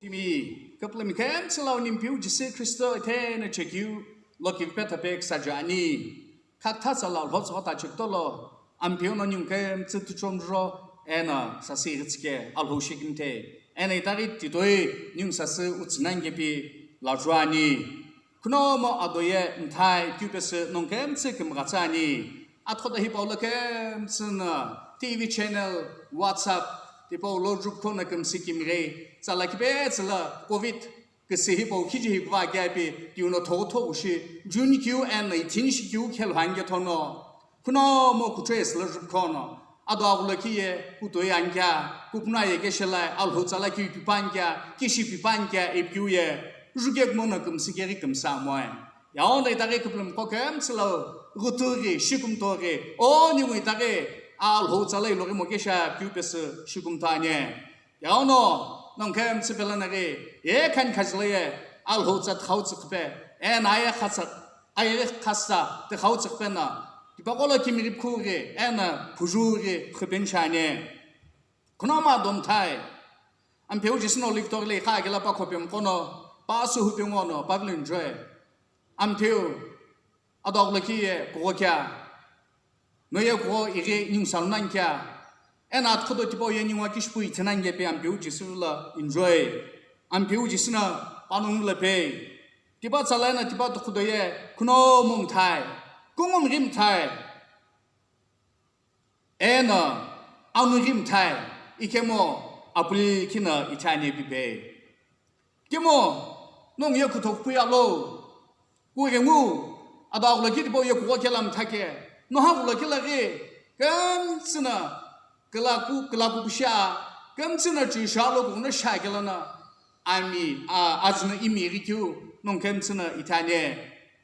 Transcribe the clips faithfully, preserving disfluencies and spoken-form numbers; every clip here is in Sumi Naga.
Timi, küpülümi khemtsü lau Ampeu Jisü Khristo ithena chekeu, lokivi petha pe küsaje ani. Khakthasa lau lhotsüghota chekutolo, Ampeu no ningu khemtsü tuchomro, eno sasü ighitsike, Alhou shikimthe. Eno itaghi titoi, ningu sasü utsünangepi, lajuani. Kunomo ado ye mthai keu pesü nongu khemtsü kümghatsü ani. Athoda hipau lo khemtsü no T V channel, WhatsApp, tipau lo group khona kümsü kimghei, tsala kipetsü la covid küsü hipau khiji hikuva kea ipi tiuno thoghu thoghu shi, June keu eno ithin shi keu khelu hange thono. Kunomo kuchou sü lo group khono, ado aghulo ki ye, kutoi ankea, kupuna ye keshelai, Alhou tsala keu pipankea, kishi pipankea, ipi keu ye, juke kumono kümsü keghi kümsü amoe. Yaono itaghi küpülümi qo khemtsü lau, ghutughi, shikumtoghi, o ningu itaghi, Alhou tsala iloghi mokesha keu pesü shikumtha anie. Yaono, nongu khemtsü pelanaghi, ye khani khajila ye, Alhou tsa tkhau tsükhipe, eno aye khasa, aye khasa tkhau tsükhipe na, tipaqo lo kimighi phughi, eno phujughi khipeni shani. Kunoma domthai, Ampeu Jisü no Olive Toghi lo iqa kela pa khopemu qono, pa asü hupemu ono, pa vilo enjoy. Ampeu, ado aghulo ki ye kugho kea, no ye kugho ighi ningu salunani kea, eno atkhudo tipau ye ningu akishi pu ithinange pe Ampeu Jisü lo enjoy. Ampeu Jisü no panongu lo pei. Tipa tsala eno tipa tukhudo ye, kunomu mthai, kungumghi mthai. Eno, anughi mthai, ikemu, apuli kino ithani pipe. Kemu, nongu ye kuthokupui alo, kughengu, ado aghulo ki tipau ye kugho kela mthake, noha ghulo kela ghi, khemtsü no, kelaku, kelaku kusha, khemtsü no chisha lo kuno sha kela no, ami, a, azü no imi ghi keu, nongu khemtsü no ithani.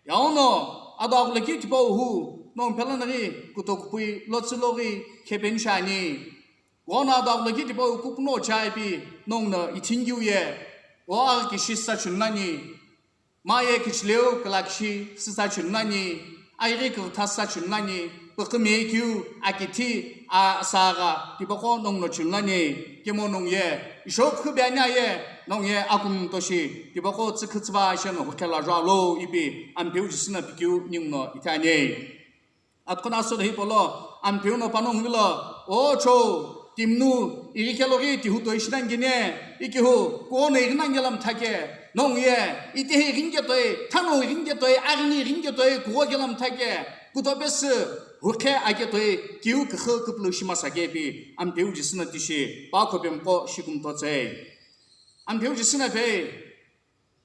Yaono, ado aghulo ki tipau hu, nongu pelanaghi, kuthokupui, lotsü loghi, khepeni shani. Kuno ado aghulo ki tipau kupuno chaipi, nongu no ithingiu ye, o aghi kishi sü chunlani, ma ye kichileu kelakishi sü chunlani, aighi kughuta sü chunlani, püqhü me keu, akithi, a, asagha, tipaqo nongu no chunlani, kemu nongu ye, isho püqhü be ani aye, nongu ye akum toshi, tipaqo tsükhu tsüva sheno hukhela jalo ipi, Ampeu Jisü no pikeu ningu no ithani. Atkhuna asüdo hipau lo, Ampeu no panongu vilo, o cho, timnu, ighi kelo ghi tihu toi shinangene, ikihu, kuono ighinangela mthake, nongu ye, itehi ighinike toi, thano ighinike toi, aghini ighinike toi, kugho kela mthake, kuto pesü, hukhe ake toi, kiu kükhu küpülü shimasa kepi, Ampeu Jisü no tishi, pa khopemu qo shikumthotsei. Ampeu Jisü no pei,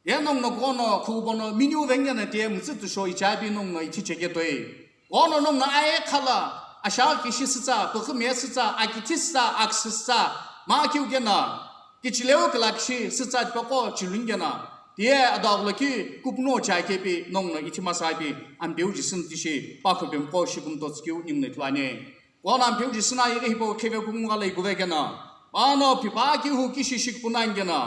ye nongu no kuono, khukupono, miniu vengena tie, mütsü tusho ichapi nongu no ithi cheke toi. Kuono nongu no aye khala, asha kishi sütsa, püqhü me sütsa, akithi sütsa, aksü sütsa, ma kiu kena, kichileu kelakishi sütsa tipaqo chilungena, tie ado aghulo ki kupuno chai kepi nongu no ithi masaipi, Ampeu Jisü no tishi, pa khopemu qo shikumthotsü keu ningu no ithulu ani. Kuono Ampeu Jisü no ighi hipau kheve kungu ghala ikuve kena, pano pipa kihu kishi shikupuna ngena,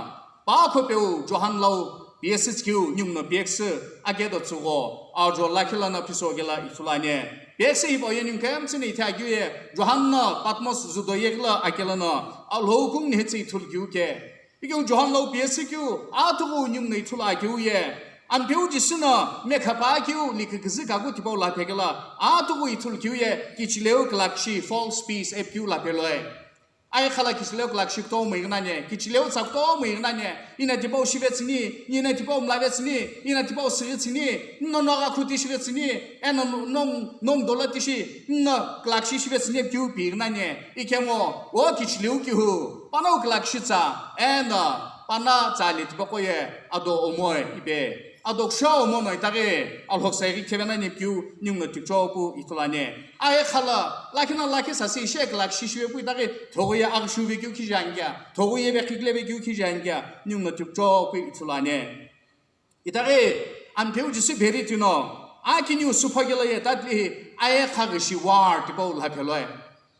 pa khopeu Johan lau piyesü tsükeu ningu no piyeküsü akedo tsügho, ajo lakhi lono phiso kela ithulu ani. Piyeküsü hipau ye ningu khemtsü no ithi akeu ye, Johan no Patmos zudo yeghi lo ake lono, Alhou kungu nhetsü ithulu keu ke. Ikeu Johan lau piyesü keu, atughu ningu no ithulu akeu ye, Ampeu Jisü no mekha pa keu, likhi küzü kaku tipau laphe kela, atughu ithulu keu ye, kichileu kelakishi, false peace, ipi keu laphe loi. Aye khala kichileu kelakishi kutomo ighinani, kichileu tsa kutomo ighinani, ina tipau shive tsüni, ina tipau mlave tsüni, ina tipau süghi tsüni, no nogha khuti shive tsüni, eno nongu, nongu dolo tishi, no kelakishi shive tsüni ipi keu pi ighinani, ikemu, o kichileu kihu, panongu kelakishi tsa, eno, pana tsali tipaqo ye, ado omoi ipi. Ado kusho omo no itaghi, Alhou kusai ghi kheve nani ipi keu, ningu no tikcho pu ithulu ani. Aye khala, lakhi no lakhi sasi ishe kelakishi shive pu itaghi, thoghi ye aghi shuve keu khiji ankea, thoghi ye veqhikile ve keu khiji ankea, ningu no tikcho pu ithulu ani. Itaghi, Ampeu Jisü beri tino, akiniu supho kelo ye tatli hi, aye khaghi shi war tipau laphe loi.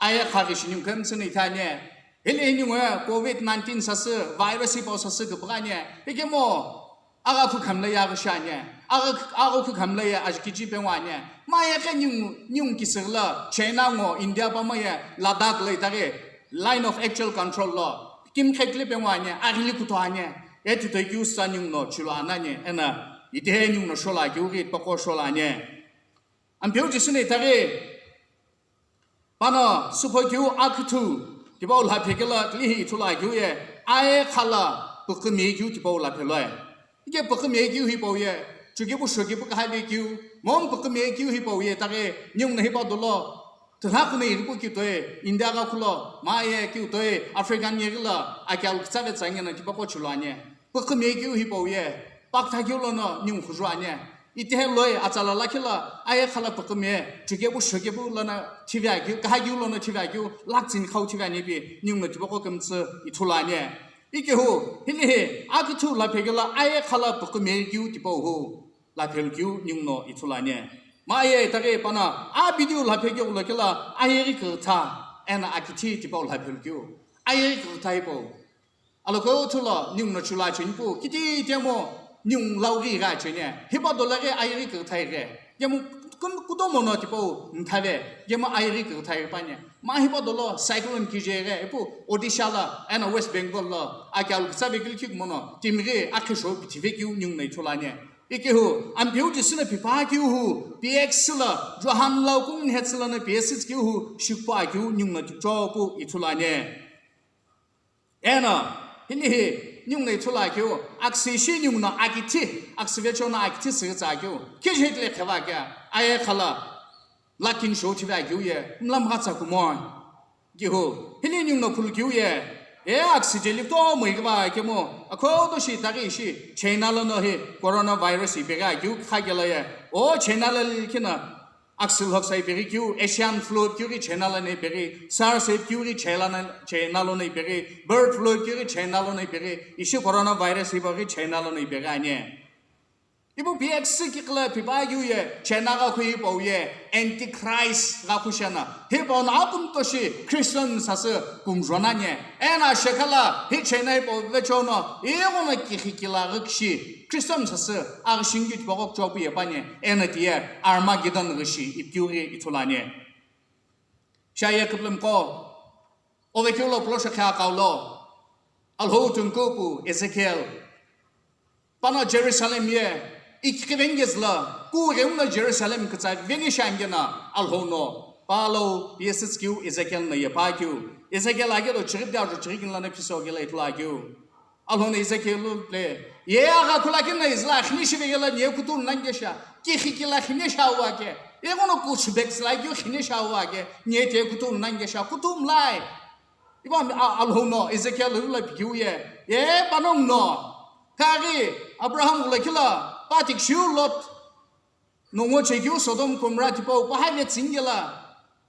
Aye khaghi shi ningu khemtsü no ithi ani. Hile hi ningu ye covid nineteen sasü, virus hipau sasü küpüghü ani. Ikemu, agha khu khamla ye aghi shi ani. Agha, agha khu khamla ye ajikiji pengu ani. Ma ye khe ningu, ningu kisüghü lo, China ngo, India pamo ye, Ladakh lo itaghi, line of actual control lo, kimkhekile pengu ani, aghili kuto ani. Etitoi keu sa ninguno chilo anani, ena itehe ninguno shola keu ghi tipaqo shola ani. Ampeu Jisü no itaghi, pano supho keu aküthu tipau lha phekelo tilihi ithulu akeu ye, aye khala püqümi keu tipau lha pheloi. Ike püqümi keu hipau ye, chukepu shokepu kaha ve keu, mom püqümi keu hipau ye, taghi ninguno hipa dolo, tühla kumi iripu keu toi, India gha khulo, ma ye keu toi, African ye ghilo, akialu kütsa ve tsange no tipaqo chilo ani. Püqümi keu hipau ye, paktha keu lono ningu khuju ani. Itehe loi atsala lakhi lo, aye khala püqümi, chukepu shokepu lono thive akeu, kaha keu lono thive akeu, laktsini khau thive ani pi, ninguno tipaqo kümtsü ithulu ani. Ikehu, hilihi, aküthu lha phekelo aye khala püqümi keu tipau hu, lha phelu keu ninguno ithulu ani. Ma aye itaghi pano, a video lha phekeu lo kelo, ayeghi kütha, ena akithi tipau lha phelu keu. Ayeghi kütha hipau. Alokothu lo ninguno chula cheni pu, kiti temo ningu lau ghi gha cheni. Hipa dolo ghi ayeghi kütha ghi. Yemu kum-, kutomo no tipau ntha ve, yemu ayeghi kütha ghi pani. Ma hipa dolo cyclone kije ghi, ipu Odisha lo, ena West Bengal lo, akialu kütsa ve keu likhi kumo no, timi ghi akhisho pithi ve keu ninguno ithulu ani. Ikehu, Ampeu Jisü no pipa keu hu, P X lo, Johan lo kung hetsü lono P S keu hu, shikpa keu ninguno ticho pu ithulu ani. Eno, hilihi, ninguno ithulu akeu, aksi shi ninguno akithi, aksi vecho no akithi sighi tsa akeu, kije hitile kheva kea, aye khala, lakin show thive akeu ye, mlamgha tsa kumoi. Kihu, hili ninguno phulu keu ye, e aksi jeli kutomo ighiva kemo, akhoto shi taghi shi, China lono hi coronavirus ipeghi akeu kha kelo ye, o China lo likhi no, aksi lhoksa ipeghi keu, Asian flu keu ghi China lono ipeghi, SARS keu ghi China, China lono ipeghi, bird flu keu ghi China lono ipeghi, ishi coronavirus ipeghi China lono ipeghi ani. Ipu P X kikla pipa keu ye, China gha khu hipau ye, Antichrist gha khu shena, hipau no apumtoshi Christian sasü kumjona ani. Ena shekhala, hi China hipau vecho no, ighono kihi kila ghi kishi, Christian sasü, aghi shingi tipaqo kucho pu ye pani, ena tiye Armageddon ghi shi ipikeu ghi ithulu ani. Shaye küpülümqo, ovekeu lo pulo shokhe akau lo, Alhou tungkupu Ezekiel, pano Jerusalem ye, ikhiqi vengezü lo, ku ghenguno Jerusalem kütsa veni shangena, Alhou no, palo, P S keu Ezekiel no ye pa keu, Ezekiel age lo chighi dia jo chighi kinla no phiso gela ithulu akeu. Alhou no Ezekiel lo ple, ye agha khula kina izla khini shive gela nie kutu nang kesha, kihi kila khini shawa ke, ye ngono kuchu bek sla keu khini shawa ke, nie te kutu nang kesha, kutu mlai. Iba mi a-, Alhou no Ezekiel lo la pikeu ye, ye panong no, kaghi Abraham gula kila, patik shiu Lot, nongo chekeu Sodom Gomorrah tipau paha ve tsingela,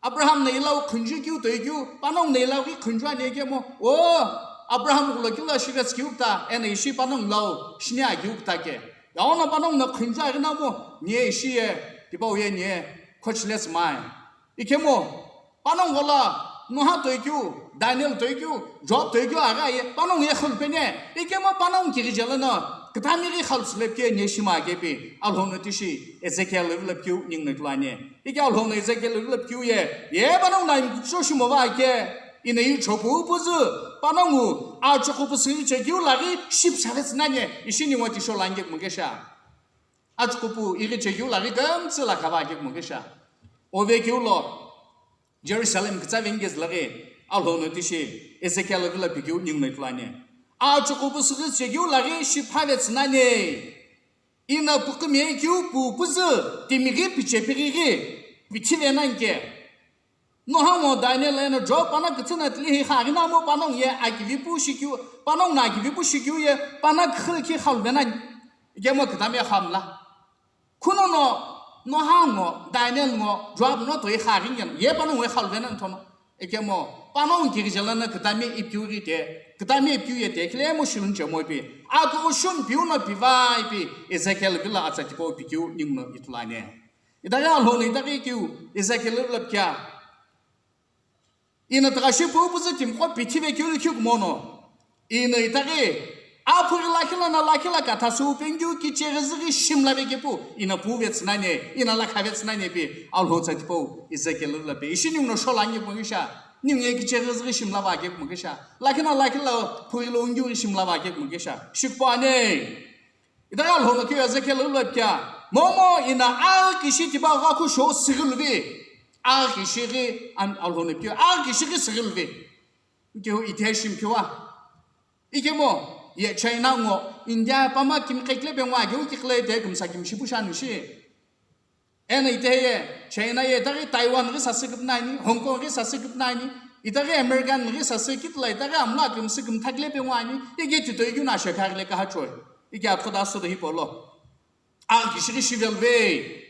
Abraham no ilau khunju keu toi keu, panong no ilau ghi khunju ani kemo, o, Abraham gula kila shivets keu ta, ena ishi panong lau, shinia keu ta ke. Yaono panong no khunju aghi namo, nie ishi ye, tipau ye nie, khochles mai. Ikemo, panongu lo, Noha toikeu, Daniel toikeu, Job toikeu aghi aye, panongu ye khulupeni, ikemo panongu kighije lono, kütami ghi khalu sülepke nye shima kepi, Alhou no tishi, Ezekiel lo vilo pikeu ninguno ithulu ani. Ike Alhou no Ezekiel lo vilo pikeu ye, ye panongu na imkucho shimo va ke, ina ichopu puzü, panongu, achoku pusu ichekeu laghi, ship savets nani, ishi ninguno tisho lange mukesha. Achukupu ighi chekeu laghi kümtsü la khava kekmo kesha. Ovekeu lo, Jerusalem kütsa vengezü laghi, Alhou no tishi, Ezekiel vilo pikeu ninguno ithulu ani. Achukupu süghi chekeu laghi shipha vetsü nani. Ina püqümi keu pu puzü, timi ghi piche pighi ghi, pithi ve nani ke. Noha ngo Daniel eno Job pana küthü na tilihi kha, aghina mo panongu ye akivipu shikeu, panongu na akivipu shikeu ye, pana khü khi khalu venani. Ikemo kütami khamla. Khuno no, Noha ngo, Daniel ngo, Job no toi kha ringeno, ye panongu ye khalu venani thono. Ikemo, panongu kighije lono kütami ipikeu ghi te, kütami ipikeu ye te, khilemo shilun chemo ipi. Aku shun piu no pivai ipi, Ezekiel vilo atsa tipau pikeu ninguno ithulu ani. Itaghi Alhou no itaghi keu, Ezekiel lo vilo pikea. Ina tughashi pu puzü timiqo pithi vekeu likhi kumono. Ina itaghi, aphughi lakhi lono lakhi lo katha sü pengeu kicheghi züghi shimla vekepu, ina pu vetsü nani, ina lakha vetsü nani pi, Alhou tsa tipau, Ezekiel lo vilo pe. Ishi ninguno shola ngi pu ngisha. Ningu ye kicheghi züghi shimla va kekuma kesha. Lakhi no lakhi lo phughi lo ungiu shimla va kekuma kesha. Shikpane. Itaghi Alhou no keu Ezekiel lo ilo pikea. Momu ina aghi kishi tipau gha khu sho sighiluve. Aghi kishi ghi an-, Alhou no keu aghi kishi ghi sighiluve. Keu ithai shimkeu a. Ikemu, ye China ngo, India pama kimqekile pe ngo ageu kiqle te kümsa kimshi pu shani shi. Eno ite ye, China ye itaghi Taiwan ghi sasü küpnani, Hong Kong ghi sasü küpnani, itaghi American ghi sasü kitla itaghi amla kümsü kümthakile pe ngo ani, ike tito igu na shekha gile kaha choi. Ike atho da su de hipolo. Aghi kishi ghi shivelve.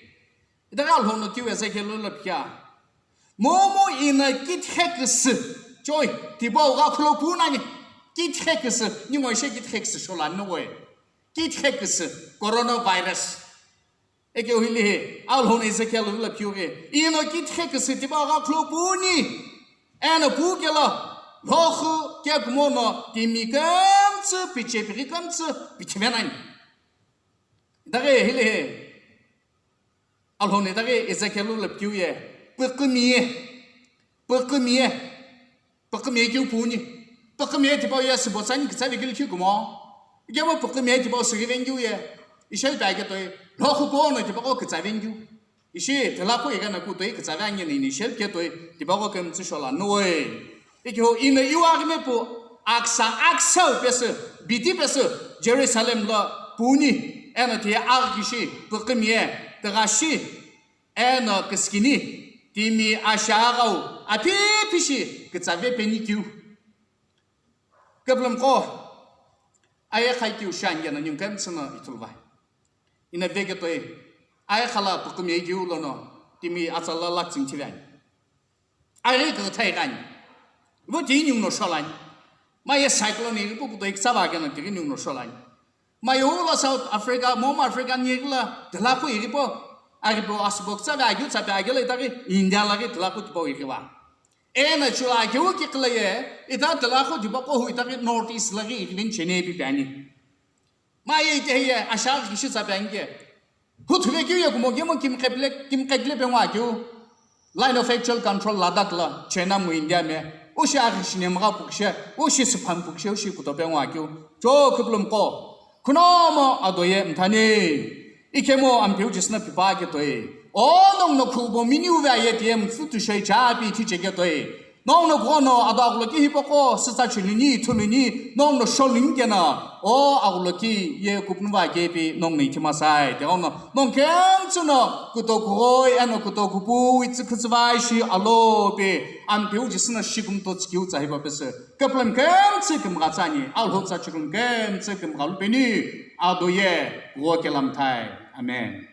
Itaghi Alhou no keu Ezekiel lo pikea. Momu ina kitheküsü. Choi, tipau gha khulo pu nani. Kitheküsü. Ningu ishe kitheküsü shola no we. Kitheküsü. Coronavirus. Eke uhili he. Alhou no Ezekiel lo pikeu ghi. Ina kitheküsü tipau gha khulo pu ni. Eno pu kelo. Lhokhu kekumo no timi kümtsü, piche pighi kümtsü, pithive nani. Itaghi hili he. Alhou no itaghi Ezekiel lo pikeu ye, püqümi ye, püqümi ye, püqümi ye keu pu ni, püqümi ye tipau ye sübo tsani kütsa ve keu likhi kumo, ikemu püqümi ye tipau süghi vengeu ye, ishe pe ake toi, lhokhu po no tipau ko kütsa vengeu, ishi tila ko igana ku toi kütsa ve ange ni ni shel ke toi, tipau ko kümtsü shola no we. Ikeu ina iwa aghime pu aksa aksau pesü, biti pesü, Jerusalem lo pu ni, eno tiye aghi kishi, püqümi ye, tighashi, eno küskini, timi ashaghau, apipishi, kütsa ve peni keu. Küpülümqo, aye khai keu shangena ningu kümtsü no ithulu vai. Ina veke toi, aye khala püqümi ye keu lono, timi atsa la laktsing thive ani. Aghi küthai ghani. Ipu ti ningu no sholani. Ma ye cyclone ighi pu kuto ikütsa va kena tighi ningu no sholani. Ma ye ula South Africa, momu African ye ghila, tila pu ighi po, aghi po asübo kütsa ve aghi utsa pe aghi la itaghi India la ghi tila pu tipau ighi va. Ena chula aghi u kiqi la ye, ita tila pu tipau ko hu itaghi North East la ghi ighi veni chene pi pe ani. Ma ye ite ye, asha kishi tsa pe ani ke. Huthuve keu ye kumo kemu kimqeple-, kimqekile pe ngo akeu. Line of Actual Control Ladakh la, China mu India me, ushi aghi shine mga pukishe, ushi süphan pukishe, ushi kutope ngo akeu. Cho küpülümqo, kunomo ado ye mthani. Ikemu Ampeu Jisü no pipa ketoi. O nongu no khubo miniu ve aye T M futu shoi cha pi thiche ketoi. Nongu no kuno ado aghulo ki hipaqo, sütsa chiluni, thuluni, nongu no sholuni kena, o aghulo ki ye kupnu va kepi nongu no ithi masai. Te ono, nongu kümtsü no, kuto kughoi, eno kuto kupu, itsü khütsü vai shi alo pe, Ampeu Jisü no shikumto tsükiu tsa hipa pesü. Küpülüm kümtsü kümgha tsani, Alhou tsa chiküm kümtsü kümgha lupeni, ado ye, wo kelamthai. Amen.